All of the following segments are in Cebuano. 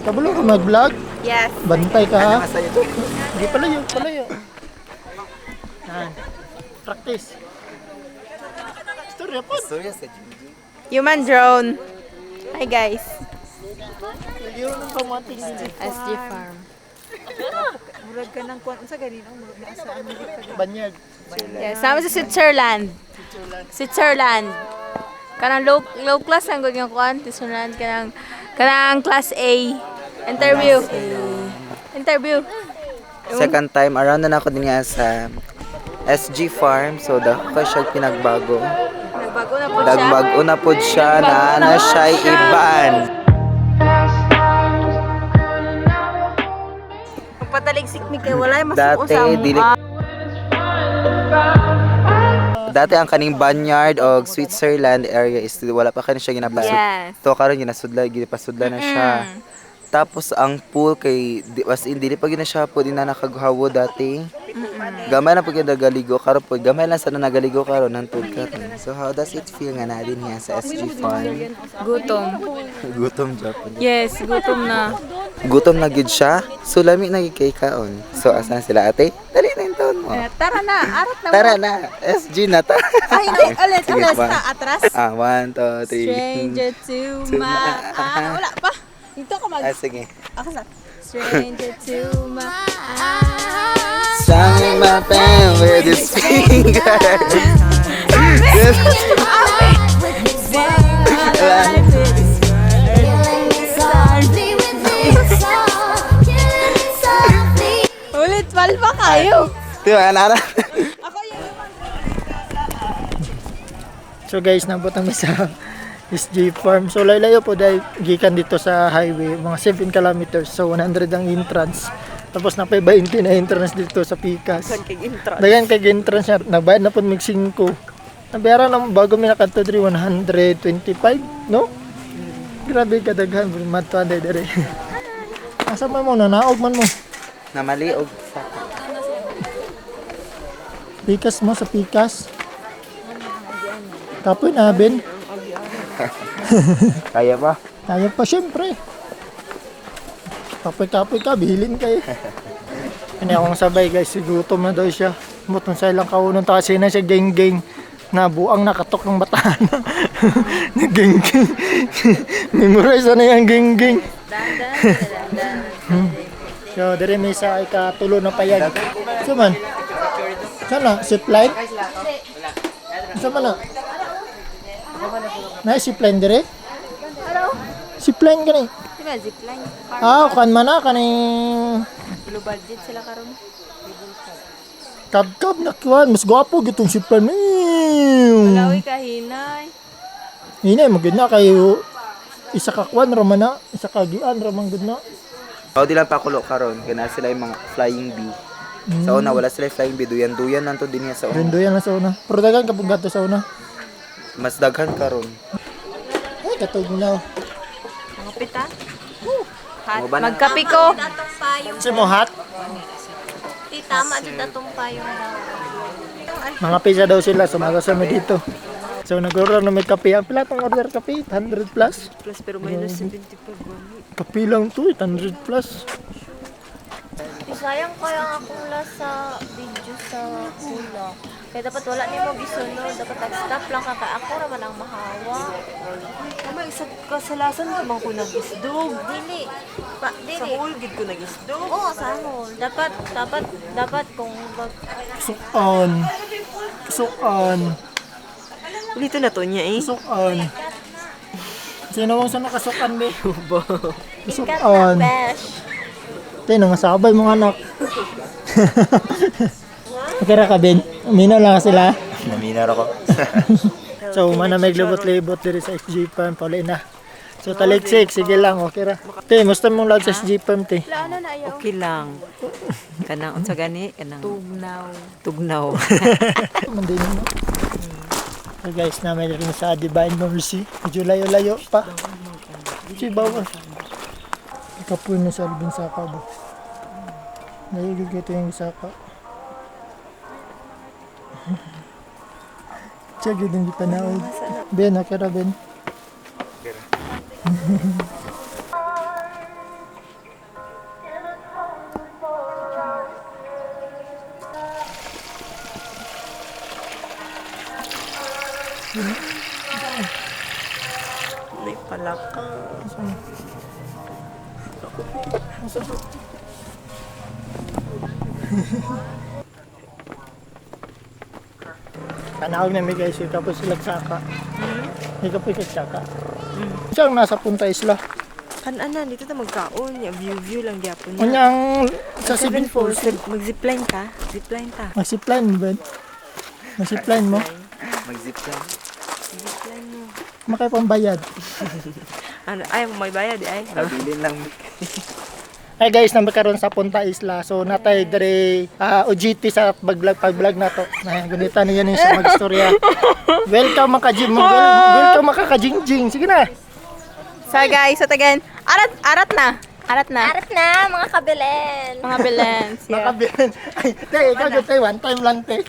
Kabalo ka mag-vlog? Yes. Bantay ka ha? Hindi, palayo, palayo. Yan. Practice. Istorya po. Istorya sa Gigi. Human drone. Hi, guys. Yun ang pamating din. SG Farm. Murag ka ng kuan unsa ganin ang murag naa sa Amerika. Banyag. Yes, sama sa Switzerland. Switzerland. Kanang low low class ang gud nga kuan, Switzerland kanang kanang class A. Interview. Interview. Second time around na ako din nga sa SG Farm. So, dako siya pinagbago. Nagbago na po siya. Dagbago na po siya na na siya iban. Pagpataligsik mi kay walay masuo Dati, sa dili among. Dati ang kaning Banyard o Switzerland area is wala pa kani siya ginapasud. Yes. To karon ginasudla, ginapasudla na siya. Tapos ang pool kay di, as in dili pa gina siya po din na nakaghawo dati. Gamay na pud gyud nagaligo karon po. Gamay lang sana nagaligo karon hantod karon. So how does it feel nga na din niya sa SG Farm? Gutom. Gutom Japon. Yes, gutom na. Gutom na gid siya. So lami na gid kay kaon. So asa na sila, ate? Dali na yung taon mo. Tara na, arat na. Tara na, SG na ta. Ay, no, ulit, Sige, ulit, one. sa atras. Ah, one, two, three. Stranger to my ah, wala pa. Dito ka mag Ah, sige. Ako sa Stranger to my eyes. Strumming my pen with his finger. Ulit, palpa kayo. Di ba, nara? Ako yung So guys, nabot kami sa SG Farm. So layo-layo po dahil gikan dito sa highway, mga 7 kilometers. So 100 ang entrance. Tapos napay 20 na entrance dito sa Pikas. Daghan kay entrance niya, nagbayad na po mig 5. Nabayaran na bago mi nakadto diri 125, no? Grabe kadaghan, matuan dai diri. Asa man mo nanaog man mo? Namali og sa Pikas mo sa Pikas. Kapoy na, Ben. Kaya pa? Kaya pa, syempre. Kapoy-kapoy ka, bihilin kayo. Ano akong sabay guys, sigutom na daw siya. Mutong sa ilang kaunon ta kasi na siya geng-geng na buang nakatok ng bataan. Na geng-geng. Memorize na yung geng-geng. So, dire may sa ikatulo na payag. So man? Sana, zipline? Sa man na? Na, zipline dire? Zipline gani. Di ba, zipline? Ah, kan man na kaning Low budget sila karon. kabkab na kuan, mas gwapo gitong zipline. Wala ka hinay. Hinay mo gid na kayo isa ka kuan ra man na, isa ka gian ra man gud na. Ako di lang pakulo karon kay naa sila yung mga flying bee. Sa una wala sila yung flying bee, duyan-duyan lang to din niya sa una. Rinduyan lang sa una. Pero daghan ka pong gato sa una. Mas daghan karon. Ay, katog na. Mga pita. Mo ba na? Magkape ko. Atong payong. Kasi mo hat, Ti, tama jud atong payong daw. mga pizza daw sila, sumaga sa mi dito. So nag-order na may kape. Ang pila tong order kape? 800 plus? Plus pero minus 75. Kape lang to, 800 plus. Sayang kaya ang akong last sa video sa kula. Kaya dapat wala nimo gisunod, dapat nag-stop lang ka kay ako ra man ang mahawa. Tama isa kasalasan ka man ko nag-isdog. Dili pa Sa dili. whole gid ko nag-isdog. Oo, sa hall. Dapat dapat dapat kung mag Sukan. Sukan. Ulito na to niya eh. Sukan. Sino mong sa nakasukan, be? ikat na Sukan. besh. Te, nangasabay mga anak. Okay ra ka, Ben? Uminaw lang sila. Naminar ako. So, mana may libot-libot diri sa SG Farm. Pauli na. So, taliksik. Sige lang, okay ra. Te, musta mong lag sa SG Farm, te? Wala na ayaw. Okay lang. Kanang unsa gani kanang Tugnaw. tugnaw. Mandin mo. So guys, na may rin sa Divine Mercy. Medyo layo-layo pa. Si bawa. Ikapoy na sa Alvin Saka ba? Naiigil ko ito yung saka. Tiyak yun yung gitanaw. Ben, okay ra Ben. May palaka. Panahog na mi guys, ikaw po sila saka. Ikaw po saka. Siya ang nasa Punta Isla. Kanan dito ta magkaon. Ya, view view lang gyapon. Unya ang sa Seven Falls. Mag-zipline ta. Zipline ta. Mag-zipline ba? Mag-zipline mo? Mag-zip lang. Zipline mo. Makay pambayad. Ano, ay, may bayad eh, ay. Nabilin lang. Ay guys, nabakaroon sa Punta Isla. So natay dre OGT sa pag-vlog pag-vlog na to. Na gunita niya ni sa magstorya. Welcome mga kajim, welcome mga kajingjing. Sige na. So guys, so again, arat arat na. Arat na. Arat na, mga kabelen. Mga Belens. Yeah. Makabilin. Ay, te, ikaw gyud te, one time lang te.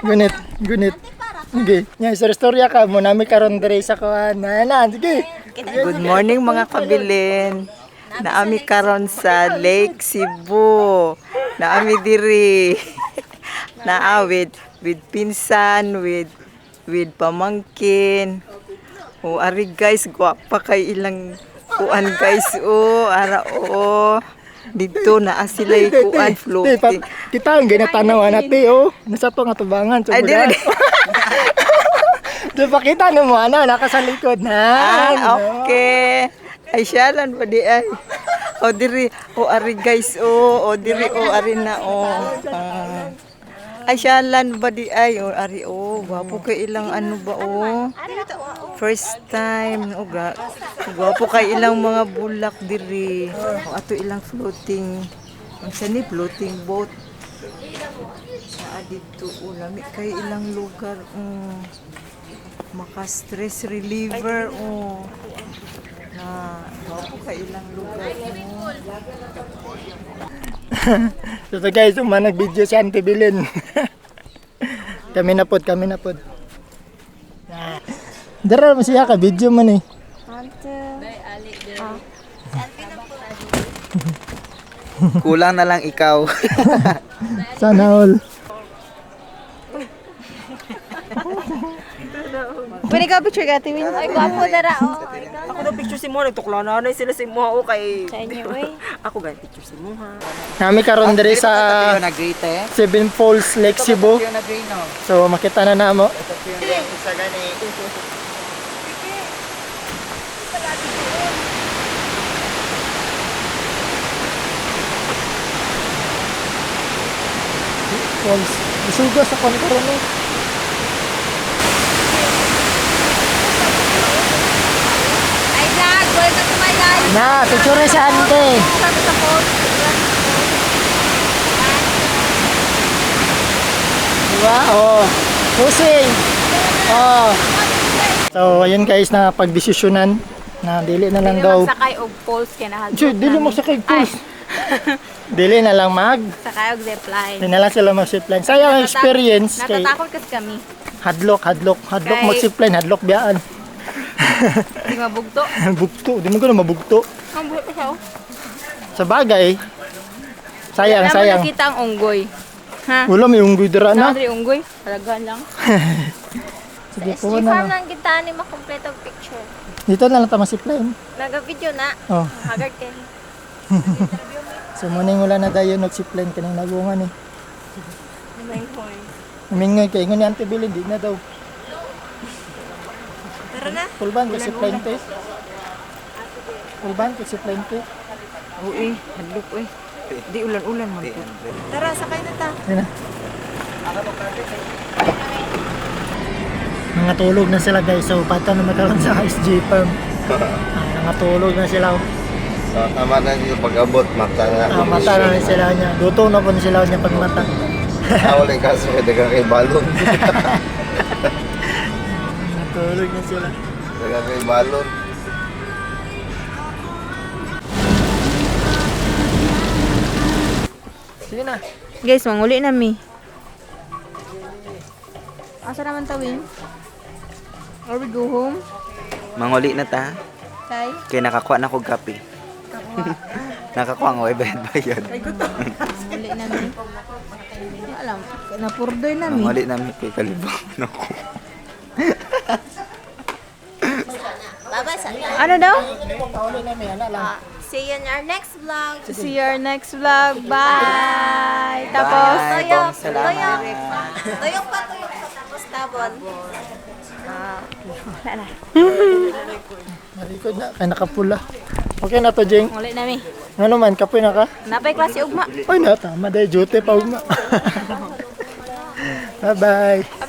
Gunit, gunit. Sige. Nya istorya ka mo nami karon dre sa kuan. Na na, sige. Good morning mga kabilin. Naami karon sa Lake Cebu. Naami diri. Naa with pinsan, with pamangkin. O ari guys, gwapa kay ilang kuan guys. O ara o. Dito naa sila Te, te, kuan te, floating. Kita ang ginatanaw na te oh. Nasa to nga tubangan. So, Ay, diri. Di pakita na mo ana naka sa likod na. Ah, okay. Ay, siya lang pa di ay. O, diri. O, ari guys. O, o, diri. O, ari na. O. Ah. Ay, siya lang ba di ay. O, ari. O, gwapo kay ilang ano ba, o. First time. O, gwapo kay ilang mga bulak diri. O, ato ilang floating. Ang ni floating boat. Naa dito. O, lami kay ilang lugar. O maka-stress reliever oh. Na gwapo ka ilang lugar mo. So, so guys, uma nag-video si Auntie Bilin. Kami na pod, kami na pod. Dara mo siya ka video man eh. Kulang na lang ikaw. Sana all. Pwede ka picture ka, Tiwin? Ay, gwapo na ra, oh. Ako daw picture si Mo, nagtukla na na sila si Mo o kay Sa inyo, uy. Ako gani picture si Mo ha. Kami karon diri sa na great eh. Seven Falls Lake Cebu. na green no. So makita na namo. Isa gani. Falls. Isuga sa kon karon eh. Ay, vlog! Welcome to my life! Na, picture sa ante. Sabi sa post. Diba? Oh. Pusing. Oh. So ayun guys na pagdesisyonan na dili na lang Dili daw. magsakay og poles kay nahadlok. Diyo, dili mo sakay poles. Dili na lang mag. Sakay og zipline. Dili na lang sila mag-zipline. Sayang ang experience kay Natatakot kasi kami. hadlok, hadlok, hadlok Kay- mag-zipline, hadlok biyaan. Di mabugto. Bugto, di mo gano'n mabugto. Ang buhok ko siya. oh. Sa bagay, sayang, Wala mo sayang. nakita ang unggoy. Ha? Wala, may unggoy dira Na na. diri unggoy. Palaghan lang. Sige, SG kuha na Farm lang. lang kita ni makompleto ang picture. Dito na lang ta mag-zipline. Naga-video na. Oh. Haggard kay. So, muning wala na dayon nag-zipline kaning nagungan eh. Mingoy kay ingon ni Auntie Billy, di na daw. Tara na. Pulban kay zipline te. Pulban kay zipline te. Uy, hadlok uy. Di ulan-ulan man po. Tara, sakay na ta. Ayun na. Mga tulog na sila guys. So, pata na magkaroon sa SG Farm. Nangatulog na sila. So, tama na yung pag-abot, mata na. Ah, mata na rin sila niya. Luto na po na sila niya pag mata. Ah, wala yung kaso, kaya dagang kay balon. Natulog na sila. Dagang kay balon. Sige na. Guys, manguli na mi. Asa naman tawin? Or we go home? Manguli na ta. Kay? Kay nakakuha na kog kape. Nakakuha nga way bayad-bayad. Manguli na mi. Alam, napurdoy na mi. Manguli na mi kay kalibang na ko. Ano daw? Pauli na mi, ana lang. Ah, see you in our next vlog. See you our next vlog. Bye! Tapos, Bye. Tuyok, Bong, salamat. tuyok. Tuyok pa, tuyok pa. Tapos tabon. Malikod na, kay nakapula. Okay na to, Jeng. Uli na mi. Ano man, kapoy na ka? Napay klase ugma. Ay na, tama dahil duty pa ugma. Bye-bye.